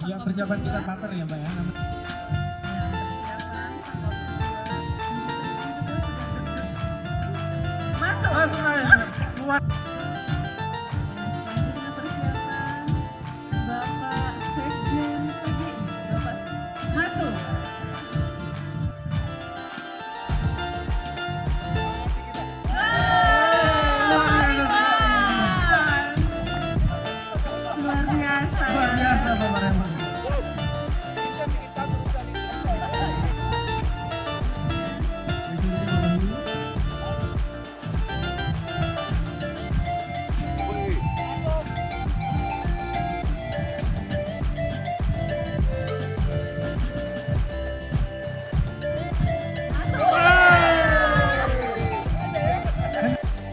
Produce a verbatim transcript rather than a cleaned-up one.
Ya, persiapan kita pater ya, Mbak, ya. Masuk. Masuk, Mbak, ya. Keluar.